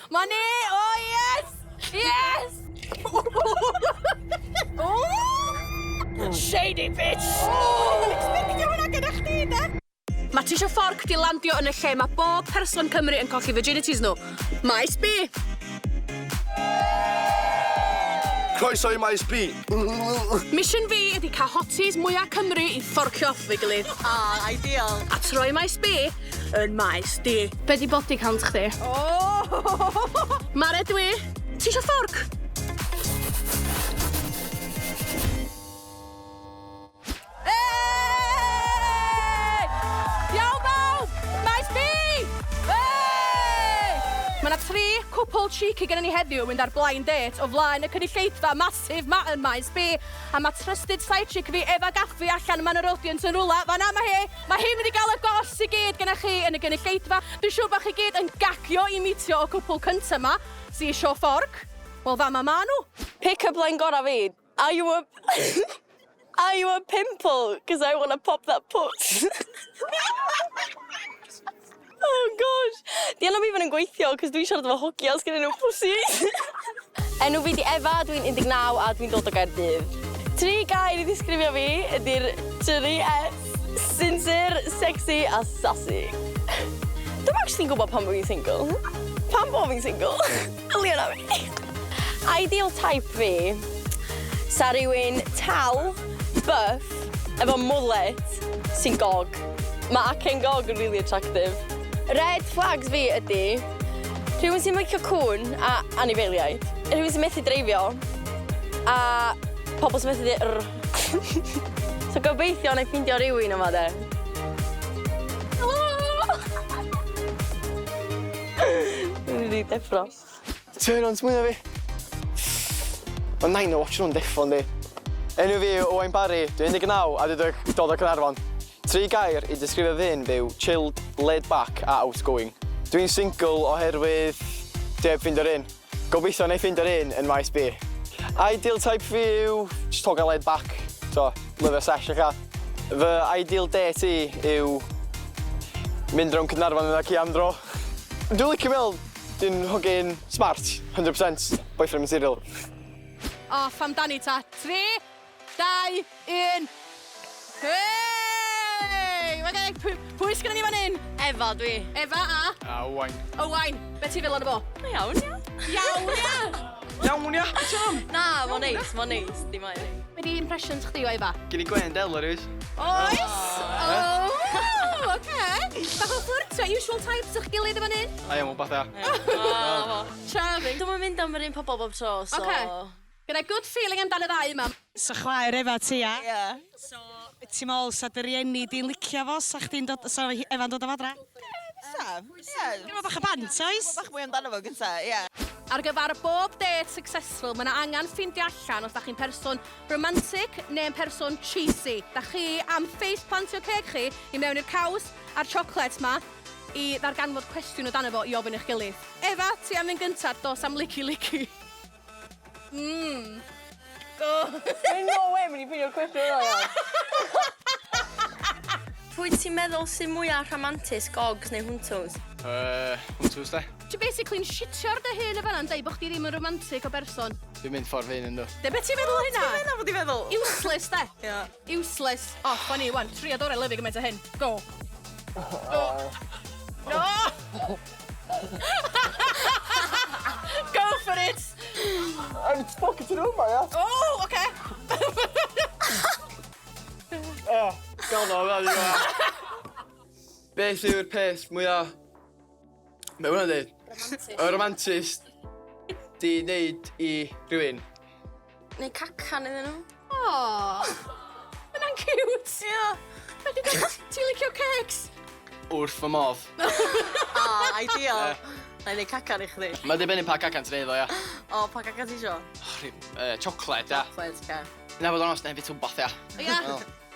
Ma ni! Oh yes! Yes! Oh! Shady bitch! Oh! Expectio hwnna gyda chdi, de? Mae Tisio Fforc 'di landio yn y lle mae bob person Cymru yn colli virginities nhw. Maes B! Croeso i Maes B! Mission fi ydi cael hotties mwya Cymru i fforcio off efo'i gilydd. Ah, ideal. A troi Maes B yn Maes D. Be 'di body count chdi? Oh! Mare dwi. Ti isio fforc? Hey! Iawn bawb! Maes B! Hey! Mae 'na tri cwpl cheeky gynnon ni heddiw yn mynd ar blind date o flaen y cynulleidfa massive 'ma yn Maes B a ma' trusted side chick fi Efa Gaffey allan yma yn yr audience yn rwla. Fan'na ma' hi! Ma' hi'n mynd i gael y goss i gyd gennych chi yn y gynulleidfa. Dwi'n siŵr bod chi gyd yn gagio i meetio y cwpl cynta 'ma sy isio fforc. Wel fama ma' nhw. Pick up line gora fi, are you a are you a pimple 'cause I wanna pop that pwt. Oh gosh. 'Di wna'm even yn gweithio 'cos dwi'n siarad efo hogia sgennyn nhw pussies. Enw fi 'di Efa, dwi'n 19 a dwi'n dod o Gaerdydd. Tri gair i ddisgrifio fi ydi'r tri S, sinsir, sexy a sassy. Dwi'm actually'n gwybod pam bo' fi'n single. Pam bo' fi'n single? Yli wnna fi. Ideal type fi, sa rywun tal, buff, efo mullet, sy'n gog. Mae acen gog yn really attractive. Red flags fi ydi rhywun sy'n licio cŵn a anifeiliaid, rhywun sy'n methu dreifio, a pobl sy'n methu deu' 'r. So gobeithio 'nai ffindio rywun yma 'de. Helo! Dwi 'di deffro. Turn on mwy na fi. Ma' nain yn watsio nhw'n deffo yndi? Enw fi yw Owain Parry, dwi'n 19 a dwi dod o Caernarfon. Tri gair i disgrifio fy hun fyw chilled, laid back a outgoing. Dwi'n single oherwydd dwi heb ffeindio'r un. Gobeithio wna i ffeindio'r un yn maes B. Ideal type fi yw jyst hogan laid back, so lyfio sesh ella. Fy ideal date i yw mynd rownd Caernarfon efo ci am dro. Dwi'n licio meddwl dwi'n hogyn smart, 100% boyfriend material. Off amdani ta. 3, 2, 1. Hei! Mae gen i... Pwy, pwy sgynnon ni fan hyn? Efa dwi. Efa a? A Owain. Owain. Be ti'n feddwl ono fo? Iawn, ia. Iawn, ia! Iawn, ia! Be ti'n am? Na, mae'n neis, mae'n neis, dim oer. Be di impressions chdi o Efa? Gen i gwen del ar oes? Oes? Oh, oce. Bach o fflyrtio, usual types o'ch gilydd yn fan hyn? A iawn, wbath ia. Charming. Dwi'm yn mynd am yr un pobol bob tro, so... Oce. Gynna i good feeling amdan y ddau yma. So chwaer Efa ti ia? Ia. So ti'n me'wl sa dy rieni di'n licio fo sa chdi'n dod sa hi- Efa'n dod â fo adra? Fysa, ie. Gynno fo bach o bant oes? Gwbo bach mwy amdano fo gynta, ie. Ar gyfer bob date successful, mae 'na angen ffeindio allan os da chi'n person romantic neu'n person cheesy. Da chi am face plantio ceg chi i mewn i'r caws a'r chocolate 'ma i ddarganfod cwestiwn o dano fo i ofyn i'ch gilydd. Efa, ti am fynd gynta, dos am licky licky. Mmm. Go. There's no way mynd i ffeindio'r cwestiwn yna iawn. Pwy ti'n meddwl sy'n mwya rhamantus, gogs neu hwntws? Yy, hwntws de. Ti basically'n shitio ar dy hun yn fan'na yn deud bo' chdi ddim yn romantic o berson. Dwi'n mynd ffordd fy hun yndw. De be' ti'n feddwl o hynna? Ti'n meddwl bod i'n feddwl? Useless de. Ia. Useless. Off â ni wan. Tria dy orau lyfu gymaint o hyn. Go. Go. No! Go for it! I'm talking to nhw ma, ia? Oh, okay. Oh, gael o, fel i Beth yw'r peth mwya... Be hwnna'n dweud? Romantic. Y romantis di wneud i rhywun. Neu cacan iddyn nhw. Aww. Hwnna'n cute. Ia. Ti'n licio cakes? Wrth fy modd. Ah, ideal. Na i neud cacan i chdi. Mae'n dibynnu pa cacan ti'n neud o, ia. O, pa cacan ti isio? Oh, Chocolate, ia. Chocolate, oce. Na fod yn onest, na i fita wbath, ia. Ia?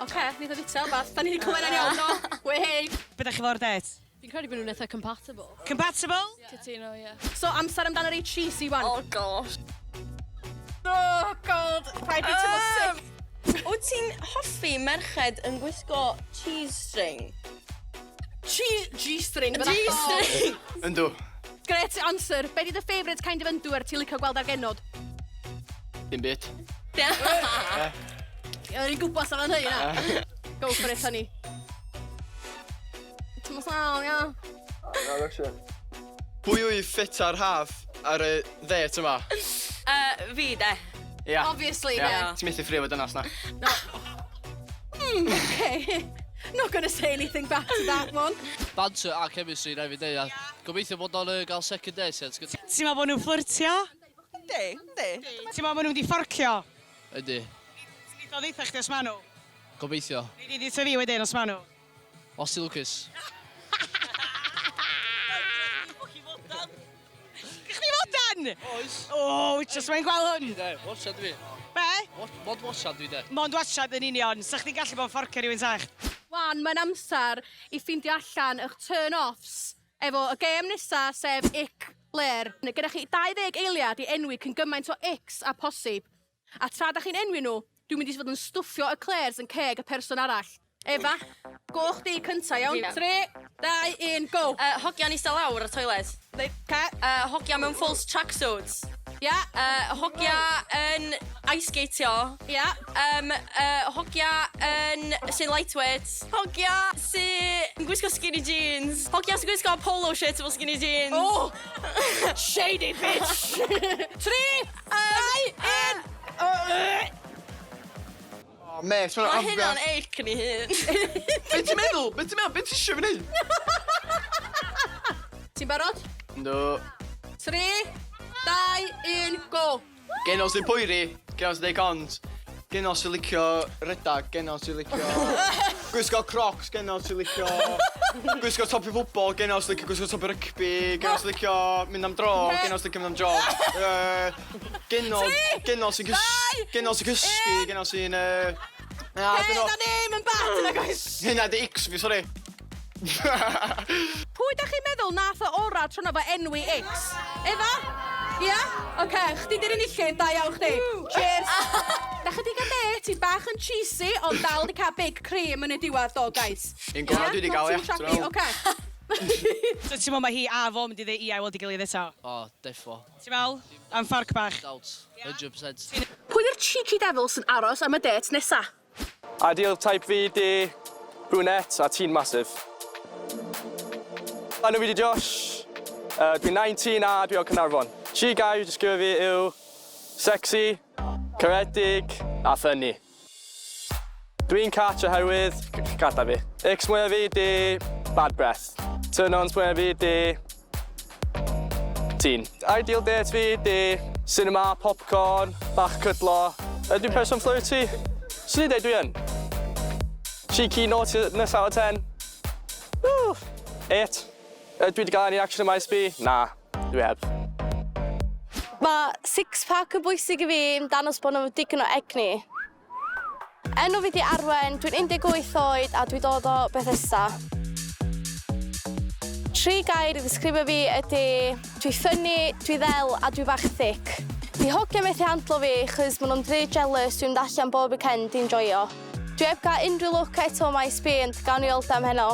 Oce, neith o fita wbath. Da ni wedi clywed yn iawn, do. Wehey. Be da chi fo'r date? Fi'n credu bod nhw'n eitha compatible. Compatible? Cytuno, ie. So, amser amdano rei cheesy wan. Oh gosh. Oh god, rhaid fi teimlo sick. Wyt ti'n hoffi merched yn gwisgo cheese string? Cheese, G-string. G-string! Yndw. Great answer. Be di dy favourite kind of underwear ti'n licio gweld ar genod? Dim byd. O'n i'n gwybod sa fo'n hynny na. Go for it, honey. Ti'n meddwl sal, ia? Pwy yw ffit ar haf ar y ddet yma? Fi, de. Ia. Obviously, Ia. de. Ti'n methu ffrio fo dynas na. Okay. Not gonna say anything back to that one. Banter a chemistry, rhaid fi dweud. A gobeithio bod o'n gael second date, ie. Ti'n meddwl bod nhw'n fflyrtio? Yndi, yndi. Ti'n meddwl bod nhw'n mynd i fforcio? Yndi. Ti'n dod ddeutha chdi os ma nhw? Gobeithio. Nei di ddeutha fi wedyn os ma nhw? Os ti lwcus. Gych chdi fodan? Oes. O, wyt mae'n gweld hwn. De, watcha dwi. Be? Mod watcha dwi, de. Mond watchad yn union. Sa chdi'n gallu bod yn fforcio rhywun sach? Wan, mae'n amser i ffeindio allan eich turn-offs efo y gêm nesa, sef Ick Blair. Gyda chi 20 eiliad i enwi cyn gymaint o icks a posib. A tra da chi'n enwi nhw, dwi'n mynd i fod yn stwffio y clers yn ceg y person arall. Efa, go chdi cynta, iawn? Ie. 3, 2, 1, go! Hogia'n eistedd lawr y toilet. Ca. Hogia mewn false tracksuits. Ia. Hogia yn ice skateio. Ia. Hogia yn sy'n lightweight. Hogia sy'n gwisgo skinny jeans. Hogia sy'n gwisgo polo shirt efo skinny jeans. Oh! Shady bitch! 3, 2, 1... O, mate, mae'n Mae hynna'n ick yn ei hun. Be ti'n meddwl? Be ti'n meddwl? Be ti eisiau fi wneud? Ti'n barod? Yndw. 3, 2, 1, go! Genod sy'n poeri, genod sy'n deud cons. Genod sy'n licio redag, genod sy'n licio gwisgo Crocs, genod sy'n licio gwisgo topi ffwbol, genod sy'n licio gwisgo topi rygbi, genod sy'n licio mynd am dro, genod sy'n licio mynd am jog. Genod, genod sy'n cys... Genod sy'n cysgu, genod sy'n... Na, Hey, dyn na name yn bad yna, guys! Hynna di icks fi, sori. Pwy da chi'n meddwl nath o ora tro na fo enwi icks? Efa? Ia? Oce, chdi di'r enillydd, da iawn chdi. Cheers! Da chi di gael date, ti'n bach yn cheesy, ond dal di cael big cream yn y diwedd, do, guys. Un gorau dwi 'di gael, ia. Not too shabby, oce. So ti'n meddwl mae hi a fo mynd i ddeud ia i weld i gilydd eto? O, defo. Ti'n meddwl? Am fforc bach. Doubt. 100%. Pwy yw'r cheeky devil sy'n aros am y date nesa? Ideal type fi di brunette a teen massive. Enw fi di Josh, dwi'n 19 a dwi o Caernarfon. Tri gair i disgrifio fi yw sexy, caredig a funny. Dwi'n catch oherwydd gada fi. Icks mwyaf fi di bad breath. Turn-ons mwyaf fi di teen. Ideal date fi di cinema, popcorn, bach cydlo. Ydw i'n person flirty? Swn i'n dweud dwi yn. Cheeky naughtiness out of 10. Woo, 8. Dwi wedi gael any action yn Maes B? Na, dwi heb. Mae six-pack yn bwysig i fi, dangos bod nhw'n digon o egni. Enw fi di Arwen, dwi'n 18 oed a dwi dod o Bethesda. Tri gair i ddisgrifio fi ydy dwi funny, dwi ddel a dwi bach thick. Di hogia methu handlo fi chos maen nhw'n rhy jealous dwi'n mynd allan bob weekend i'n joio. Dwi heb gael unrhyw lwc eto Maes B ond gawn ni weld am heno.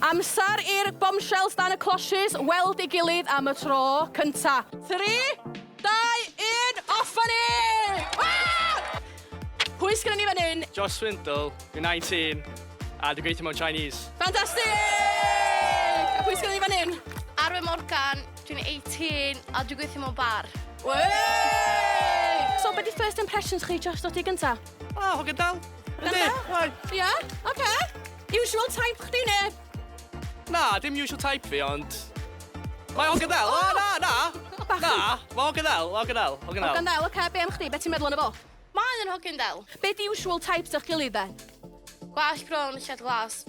Amser i'r bombshells dan y closhes weld ei gilydd am y tro cynta. 3, 2, 1, off â ni! Ah! Pwy sgynnon ni fan hyn? Josh Swindle, dwi'n 19, a dwi'n gweithio mewn Chinese. Fantastic! A pwy sgynnon ni fan hyn? Arwen Morgan, dwi'n 18 a dwi'n gweithio mewn bar. Wey! So, be di first impressions chi, Josh, dod i gynta? O, oh, hogyn dal. Yndi, oi. Ia? Oce. Usual type chdi, ne? Na, dim usual type fi, ond mae hogyn del. O, na, na. Na, mae hogyn del, hogyn del, hogyn del. Hogyn del, oce. Be am chdi? Be ti'n meddwl yn y fo? Mae yn hogyn del. Be di usual types o'ch gilydd, then? Gwallt brown, llygad glas.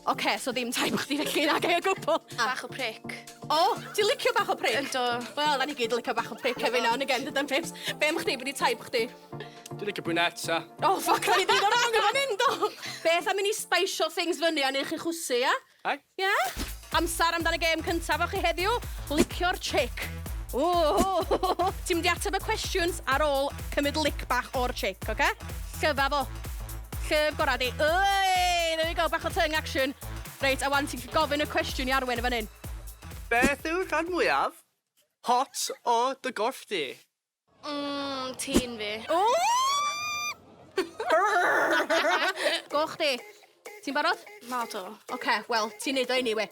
Oce, so ddim type chdi felly, na gai o gwbl. Bach o prick. O, ti'n licio bach o prick? Yndw. Wel, da ni gyd yn licio bach o prick every now and again, dydan pips. Be am chdi, be di type chdi? Dwi'n licio brunette, a. Oh, fuck, da ni di ddod wrong efo hyn, do! Beth am i ni spiceio things fyny a neu chi chwsu, ia? Ai? Ia? Amser amdan y gêm cyntaf o chi heddiw, licio'r chick. O, ti'n mynd i ateb y questions ar ôl cymryd lick bach o'r chick, oce? Okay? Llyfa fo. Llyf gorau di. Oi, there we go, bach o tongue action. Reit, a wan ti'n gofyn y cwestiwn i Arwen yn fan hyn. Beth yw'r rhan mwyaf hot o dy gorff di? Tîn fi. Go chdi. Ti'n barod? Nadw. Oce, wel, ti'n neud o anyway.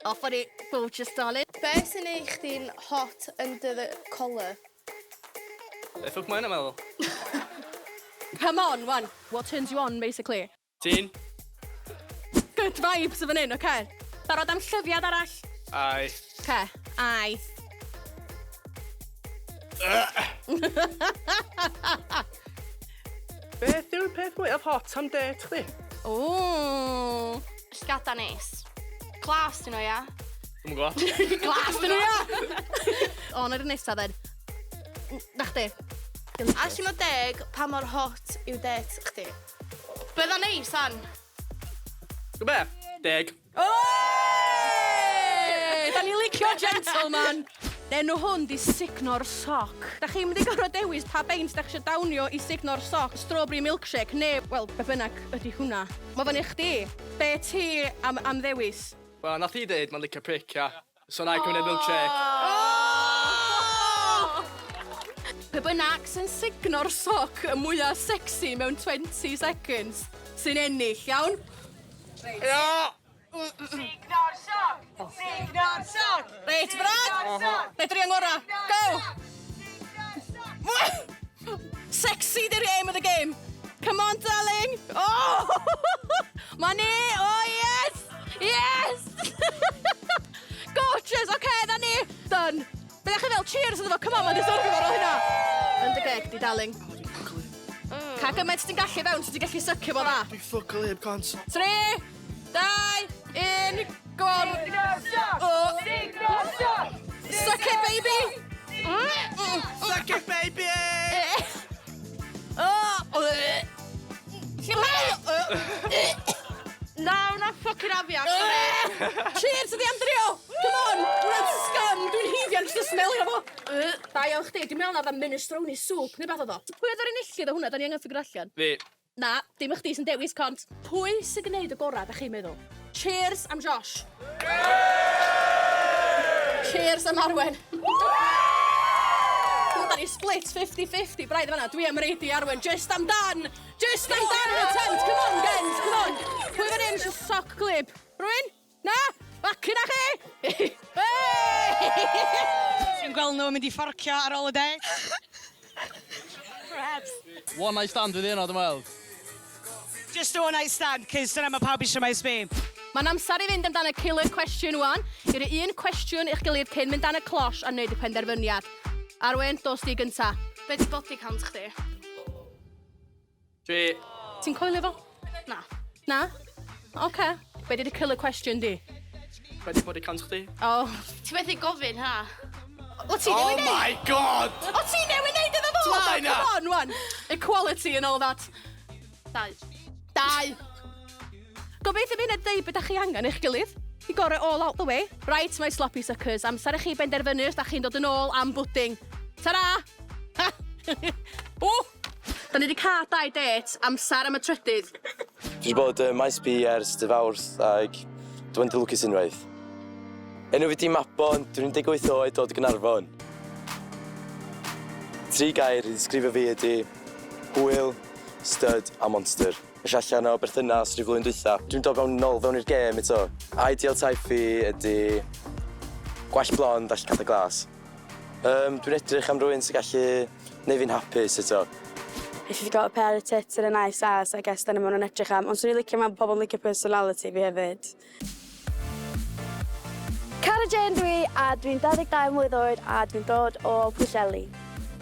Off on it, gorgeous darling. Be sy'n neud chdi'n hot under the collar? Be ffwc mae hynna'n meddwl? Come on, wan. What turns you on, basically? Tîn. Good vibes yn fan hyn, oce? Barod am llyfiad arall? Ai. Oce, ai. Beth yw'r peth mwyaf hot am date chdi? Ooh. Llgada neis. Glas dyn nhw, ia? Dwi'm yn gwybod. Glas dyn nhw, ia! O, na'r nesa, then. Na chdi. Allan o 10, pa mor hot yw date chdi? Bydda neis, an? Gwybod be? 10. Oi! Da ni licio gentleman. Enw hwn di sugno'r soc. Da chi'n mynd i gorfod dewis pa beint da chi eisiau downio i sugno'r soc. Strawberry milkshake neu, wel, be bynnag ydy hwnna. Mae fyny chdi. Be ti am ddewis? Wel, nath hi ddeud mae'n licio prick, ia. So na i cymryd milkshake. Oh! Be bynnag sy'n sugno'r soc y mwyaf sexy mewn 20 seconds sy'n ennill, iawn? Ia! Signo'r soc! Signo'r soc! Reit, Brad! Reit, drio ngora. Go! Sexy di'r aim of the game. Come on, darling. Oh! Money! Oh, yes! Yes! Gorgeous! Oce, okay, da ni. Done. Be ddech chi fel? Cheers iddo fo. Come on, mae'n deserfio fo ar ôl hynna. Yn dy geg, di, darling. Ca gymaint ti'n gallu fewn, so ti'n gallu sycio fo dda. Dwi'n ffwc o lib, cont. 3, 2, 1, go on. Oh. Suck it, baby! Suck it, baby! Oh! Na, na fucking afiach. Cheers iddi am drio! Come on! Hwnna'n scum! Dwi'n heidian jyst yn smelio fo! Da iawn chdi, dwi'n meddwl na dda minestrone soup neu beth oedd o. Pwy oedd yr enillydd o hwnna? Da ni angen figure allan. Fi. Na, dim y chdi sy'n dewis, cont. Pwy sy'n gwneud y gorau, da chi'n meddwl? Cheers am Josh. Cheers am Arwen. Wel, da ni split 50-50 braidd fan'na. Dwi am reidi Arwen, just am dan! Just am dan yn y tent! Come on, gens, come on! Pwy fan hyn eisiau soc glib? Rwy'n? Na? Fucking na chi! Hey! Ti'n gweld nhw'n mynd i fforcio ar ôl y date? Perhaps. One night stand fydd hynna, dwi'n meddwl. Just a one night stand, cys dyna mae pawb eisiau Maes B. Mae'n amser i fynd amdan y killer question wan. I roi un cwestiwn i'ch gilydd cyn mynd dan y cloche a wneud y penderfyniad. Arwen, dos di gynta. Be di body count chdi? Dwi. Ti'n coelio fo? Na. Na? Oce. Okay. Be di dy killer question di? Be di body count chdi? Oh. Ti methu gofyn, ha? O ti Oh newydd neud? my God! O ti newydd neud iddo fo? T'mod na? Come on, wan. Equality and all that. Dau. Dau. Gobeithio bydd hynny'n deud beth da chi angen eich gilydd. I got it all out the way. Right, my sloppy suckers, amser i chi benderfynu os da chi'n dod yn ôl am bwding. Ta-ra! O! Da ni wedi cael dau date, amser am y trydydd. Dwi wedi bod ym Maes B ers dy Fawrth ac dwi'n dy lwcus unwaith. Enw fi di Mabon, dwi'n 18 oed, dod o Gaernarfon. Tri gair i ddisgrifio fi ydi hwyl, stud a monster. Es allan o berthynas rhyw flwyddyn dwytha. Dwi'n dod fewn nôl fewn i'r gêm eto. Ideal type fi ydi gwallt blond a llygada glas. Dwi'n edrych am rhywun sy'n gallu neud fi'n hapus eto. If you've got a pair of tits and a nice ass, I guess dyna maen nhw'n edrych am. Ond swn i'n licio mewn pobl yn licio personality fi hefyd. Cara Jane dwi, a dwi'n 22 mlwydd oed a dwi'n dod o Pwllheli.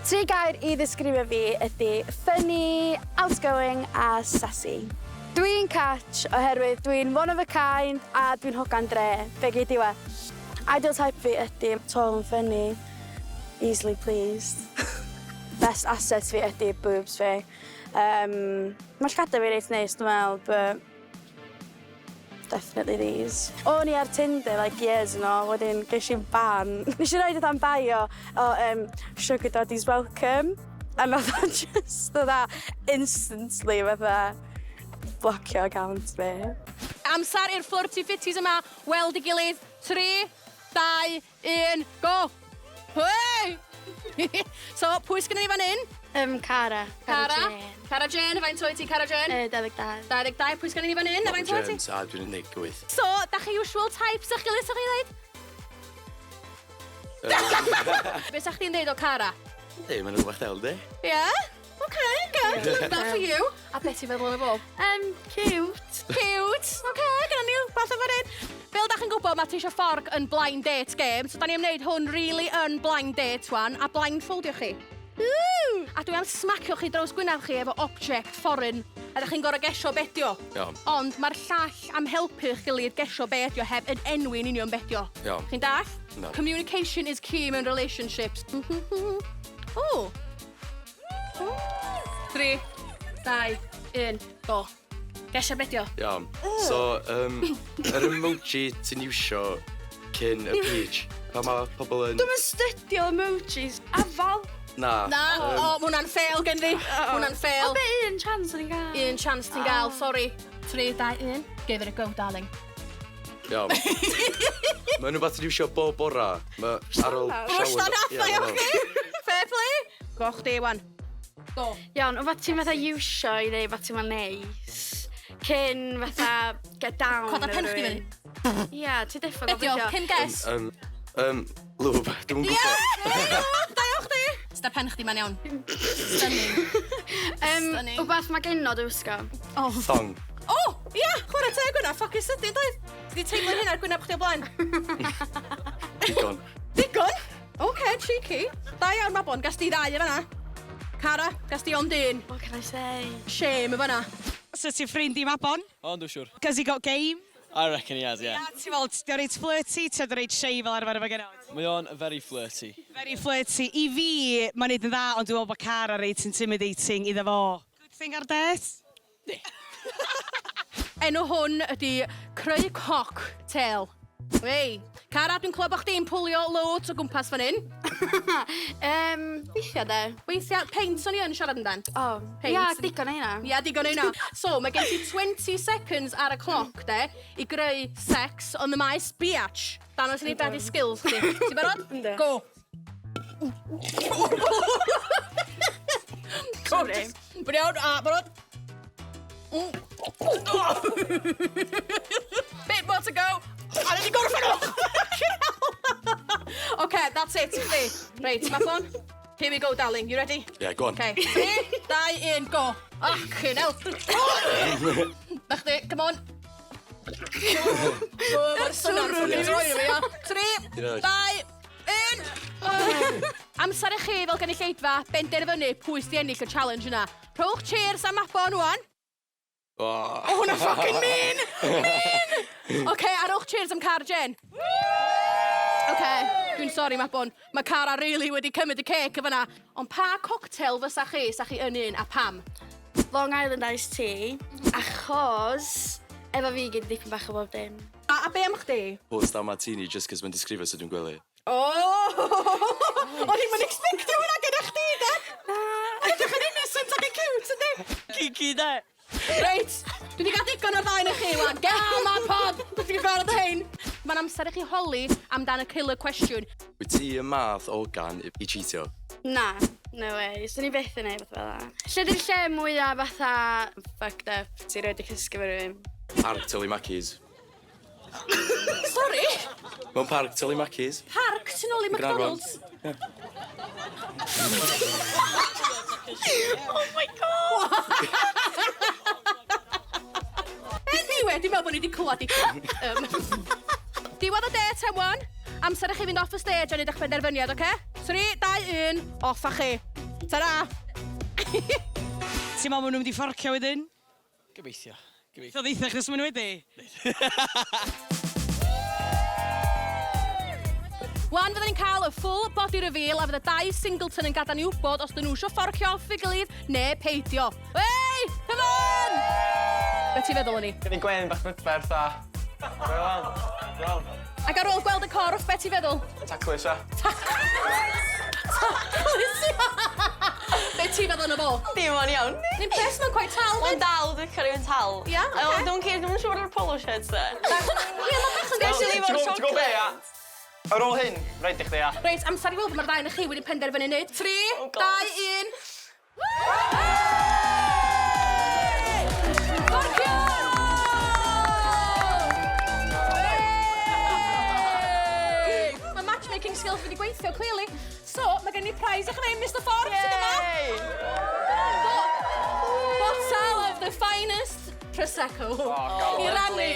Tri gair i ddisgrifio fi ydy funny, outgoing a sassy. Dwi'n catch oherwydd dwi'n one of a kind a dwi'n hogan dre. Be gei di well? Ideal type fi ydy tall and funny, easily pleased. Best asset fi ydy boobs fi. Mae llgada fi reit neis, dwi'n meddwl, but definitely these. O'n i ar Tinder like years yn ôl, wedyn ges i'n ban. Nes i roid am bio o "Sugar daddy's welcome". A nath o just fatha instantly fatha blocio account fi. Amser i'r flirty fitties yma weld ei gilydd. 3, 2, 1, go! Hei! So, pwy sgynnon ni fan hyn? Cara. Cara. Jane. Cara Jane, faint oed ti, Cara Jane? 22. 22, pwy sgynnon ni fan hyn? A faint oed ti? James, a dwi'n 18. So, da chi usual types o'ch gilydd, sa'ch chi'n dweud? Be sa'ch chdi'n dweud o Cara? Ei, mae'n rhywbeth del, di? Yeah? Okay, good. Love that for you. A beth ti'n feddwl o'n fo? Cute. Cute. Okay, gyda ni rhywbeth o fan hyn. Fel da chi'n gwybod, mae Tisha Fforc yn blind date game, so da ni am wneud hwn really yn blind date wan, a blindfoldio chi. Woo! A dwi am smacio chi draws gwynaf chi efo object foreign, a da chi'n gorau gesio be dio. Iawn. Ond mae'r llall am helpu eich gilydd gesio be ydi o heb yn enwi yn union be dio. Iawn. Chi'n dall? No. Communication is key mewn relationships. O! 3, 2, 1, go. Gesio be dio. Iawn. So, yr emoji ti'n iwsio cyn y peach. Pa mae pobl yn... Dwi'n stydio emojis. Afal. Na. Na, o, ma hwnna'n fail gen fi. Ma hwnna'n fail. O, be un chance o'n i'n gael? Un chance ti'n gael, sorry. 3, 2, 1. Give it a go, darling. Iawn. Mae'n rhywbeth ti'n iwsio bob bora. Mae ar ôl Rwsh shower. na nath Ie, o, wel. chdi. Fair play. Go chdi, wan. Go. Iawn, o fath ti'n fatha iwsio i ddeud fath ti'n ma'n neis. Cyn fatha get down. Coda efo pen chdi rhywun. fyny. Ia, ti deffo Be di o, cyn guess. Lube, dwi'n Ie! gwybod. Da iawn chdi. Sda pen chdi ma'n iawn. Stunning. Stunning. Wbath mae genod y wisgo. Oh. Thong. O, ia, chwarae teg hwnna, ffocus sydyn, doedd? Ti di teimlo hynna ar gwyneb chdi o blaen? Digon. Digon? OK, cheeky. Da iawn, Mabon, gas di ddau y fanna. Cara, gas di ond un. What can I say? Shame y fanna. So ti'n ffrind i Mabon? O, dwi'n siŵr. Cos he got game? I reckon he has, yeah. Ia, ti'n fel, ti'n reit flirty, ti'n reit shy fel arfer efo genod? Mae o'n very flirty. Very flirty. I fi, mae'n neud yn dda, ond dwi'n meddwl bod Cara reit intimidating iddo fo. Good thing ar date? Enw hwn ydy creu cocktail. Wei, Cara, dwi'n clywed bod chdi'n pwlio loads o gwmpas fan hyn. Weithiau de. Weithiau, peint o'n i yn siarad amdan. O, Peint. ia, digon o hynna. Ia, digon o hynna. So, mae gen ti 20 seconds ar y cloc, de, i greu sex on the maes biatch. Danos i ni beth i skills chdi. Ti'n barod? Yndw. Go. Sorry. Mae'n iawn, a barod? Bit more to go. A ni wedi gorffen o! OK, that's it, chdi. Reit, Mabon. Here we go, darling. You ready? Yeah, go on. Okay. 3, 2, 1, go. Ah, hell. Na chdi, come on. Mae'r swnio'n ffyni troi fi, ia. 3, 2, 1. Amser i chi fel gynulleidfa benderfynu pwy sydd ennill y challenge yna. Rhowch cheers am Mabon wan. Oh. O, hwnna fucking mean! Mean! OK, a rhowch cheers am Cara Jane. OK, dwi'n sori Mabon. Mae Cara really wedi cymryd y cake y fyna. Ond pa cocktail fysa chi, sa chi yn un, a pam? Long Island Iced Tea, achos efo fi gyd dipyn bach o bob dim. A be am chdi? Pornstar Martini, just cos mae'n disgrifio sut dwi'n gwely. Oh! O'n i'n expectio hwnna gyda chdi, de? Edrych yn innocent ac yn cute, yndi? Kiki, de! Reit, dwi wedi cael digon o'r ddau na chi, wan. Get on my pod! Dwi wedi gorfod hein. Mae'n amser i chi holi amdan y killer question. Wyt ti y math o gan i cheatio? Na, no way. Swn i byth yn neud fath fel 'na. Lle di'r lle mwyaf fatha fucked up ti rioed 'di cysgu efo rhywun? Parc Tullymackey's. Sorry? Mewn parc Tullymackey's. Parc tu nôl i Gaernarfon. McDonald's? Oh my God! Anyway, dwi'n meddwl bod ni wedi clywed i. Diwedd y date, wan. Amser i chi fynd off y stage a neud eich penderfyniad, oce? 3, 2, 1, off â chi. Ta-ra! Ti'n meddwl maen nhw'n mynd i fforcio wedyn? Gobeithio. Gobeithio. So ddeitha chdi os maen nhw wedi? Wan fydden ni'n cael y full body reveal a fydd y dau singleton yn gadael ni wybod os dyn nhw eisiau fforcio off ei gilydd neu peidio. Hey! Come on! Be ti'n feddwl o'n i? Gen i gwen bach brydferth a... Wel, wel. Ac ar ôl gweld y corff, be ti'n feddwl? Taclus, a. Taclus! Be Be ti'n feddwl yna fo? Dim ond iawn. Ni'n impressed, mae'n quite tal. Mae'n dal, dwi'n cael rhywun tal. Ia, ocê. Oh, don't care, dwi'n siŵr o'r polo shirts de. Ie, mae'n bach yn Especially Ti'n efo'r gwbod- ti'n gwbod be, ia? chocolate. Ar ôl hyn, rhaid i chdi, ia. Reit, amser i weld mae'r ddau yn chi wedi penderfynu wneud. 3, Oh, God. 2, 1. Fforcio! Hey! Mae matchmaking skills wedi gweithio, clearly. So, mae gen i prize i chdi, Mr Forbes, sydd yma. Yay! Bottle of the finest Prosecco. Oh, I rannu.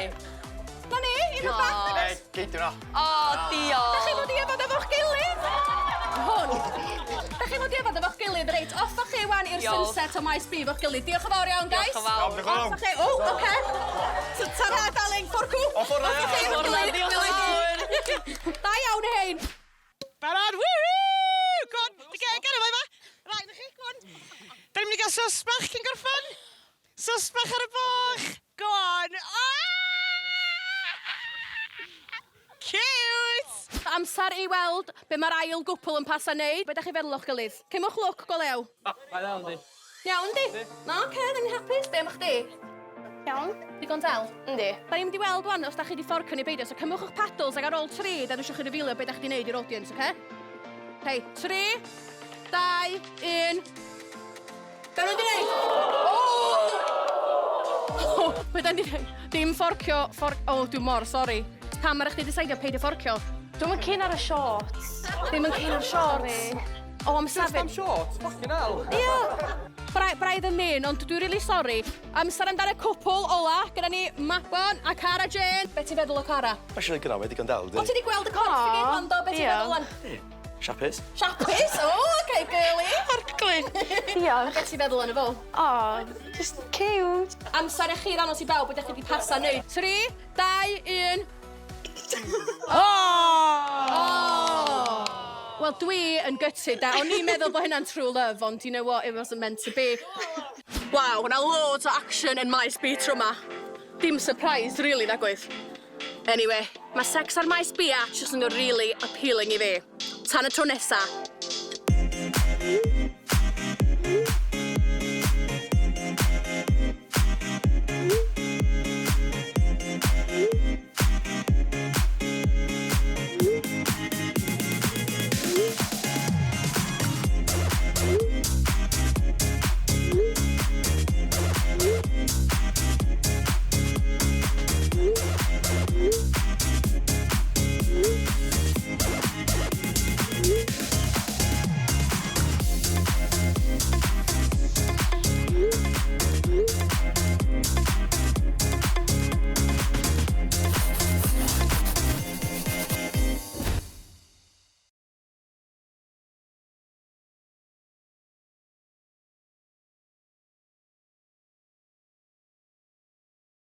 Na ni, un o'r bach. Ei, gei di hwnna. O, diolch. Da chi fod i yfad efo'ch gilydd? Hwn. Da chi fod i yfad efo'ch gilydd, reit, off â chi wan i'r Diolch. sunset o Maes B efo'ch gilydd. Diolch yn fawr iawn, guys. Diolch yn fawr. Diolch yn fawr. Off â chi. O, oce. Ta-ra, darling, fforcw. O, ffordd na, Off â chi ia. efo'ch Ffordd na, gilydd. diolch yn fawr. Da iawn, hein. Barod, woohoo! Go on, di ge, gyrra fo yma. Right, na chi, go on. Da ni'n mynd i gael sos bach cyn gorffen. Sos bach ar y boch. Go on. Ah! Cute! Amser i weld be mae'r ail gwpl yn pasa neud. Be da chi feddwl o'ch gilydd? Cymwch lwc go lew. Mae'n iawn, di. Iawn, di? Na, oce, da ni'n hapus. Be am chdi? Iawn. Digon del? Yndi. Da ni'n mynd i weld wan os da chi di fforcio neu beidio, so cymwch eich paddles ac ar ôl tri, da ni eisiau chi revealio be da chi di neud i'r audience, oce? Hei, 3, 2, 1. Be nhw'n di neud? Oh! Oh, be da ni di neud? Dim fforcio, ffor... Oh, dwi'n mor sori. Pam ar chdi deceidio peidio fforcio? Dwi'm yn keen ar y shorts. Ddim yn keen ar shorts. O, am safon. shorts, fucking hell. Ie. Braidd yn mean, ond dwi'n really sorry. Amser amdano y cwpl ola, gyda ni Mabon a Cara Jane. Be ti'n feddwl o Cara? Mae'n siŵr gyda, mae digon dal, O, ti di. di gweld y corff i gyd wan, do? Be ti'n Ie. feddwl wan? Siapus. Siapus? O, okay, girly. Arglwydd. Diolch. Be ti'n feddwl yn y fo? O, just cute. Amser i chi ddangos i bawb beth ydych chi wedi pasa neud. 3, 2, 1. Oh! Oh! Wel, dwi yn gutted, da. O'n i'n meddwl bod hynna'n true love, ond you know what, it wasn't meant to be. Waw, hwnna loads o action yn Maes B tro ma. Dim surprise, really, nag oedd. Anyway, mae sex ar Maes B a just yn really appealing i fi. Tan y tro nesa.